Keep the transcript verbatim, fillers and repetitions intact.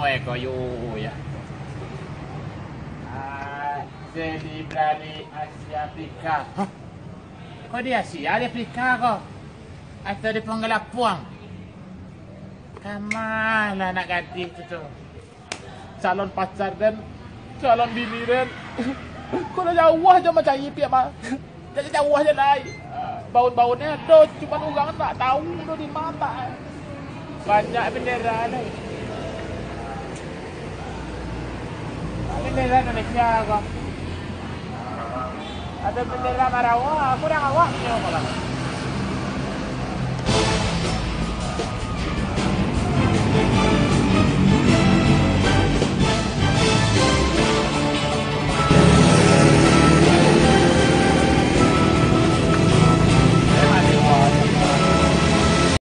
Eh, koyo ya. Ah, selebriti Asia Afrika. Hah? Kok di Asia, di Afrika kok? Atau di Panggelapuang? Kama lah anak gadih tu tu? Calon pacar den, calon bini den. Kok lah jauah jo mancari piak mah. Jadi jauah jo lai. Baun-baunnyo ado, cuman urang ndak tahu tu di ma. Banyak bendera lai. Bendera Indonesia ko. Ado bendera Marawa, aku urang awak nyo ko lah.